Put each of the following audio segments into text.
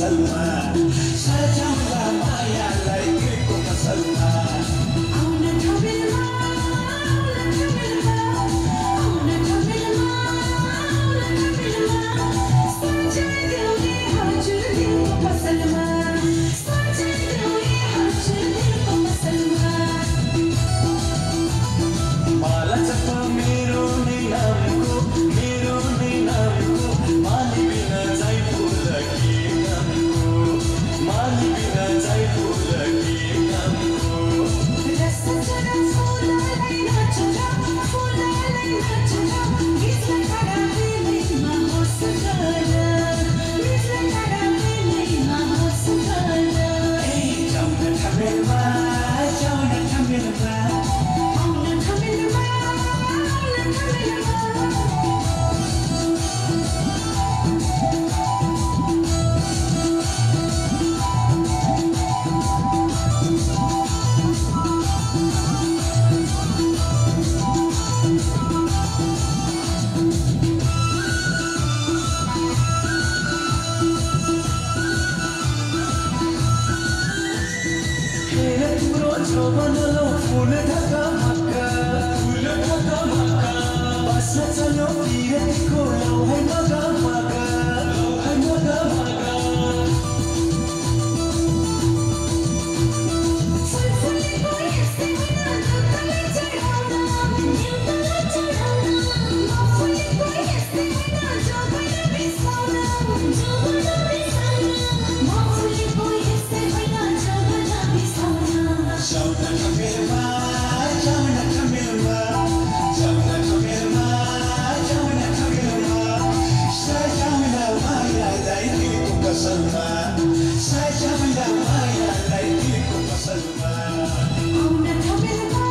पसलमा सजाउँला मायालाई दिलको पसलमा आउन ठमेलमा आउन ठमेलमा आउन ठमेलमा आउन ठमेलमा सजाइदेऊ नि हजुर दिलको पसलमा सजाइदेऊ नि हजुर दिलको पसलमा माला चप्पा मेरो नै नामको माली बिना जाइ फुल के कामको माली बिना जाइ फुल के कामको रस चरा फुललाई नाचरा गीतलाई गाडा बेलैमा होस गर गीतलाई गाडा बेलैमा होस गर जाउन ठमेलमा आउन ठमेलमा आउन ठमेलमा बनलो फूल ढका मक्का बस चलो तीरको लौ है मगा मगा फुलफुलेको यस्तै होइन दुधलाई चढाउन न्युतलाई चढाउन फुलेको यस्तै होइन जोगन बिसाउन फुलेको यस्तै होइन जोगन बिसाउन जाउन ठमेलमा सजाउँला मायालाई दिलको पसलमा सजाउँला मायालाई दिलको पसलमा आउन ठमेलमा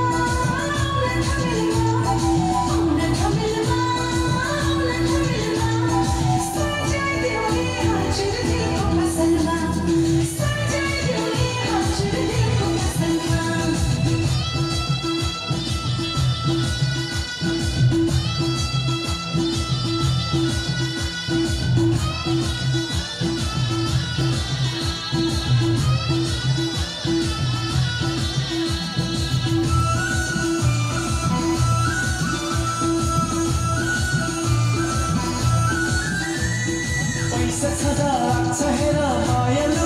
आउन ठमेलमा सजाइदेऊ नि हजुर दिलको पसलमा सजाइदेऊ नि हजुर दिलको पसलमा पैसा छँदा लाग्छ हेर माया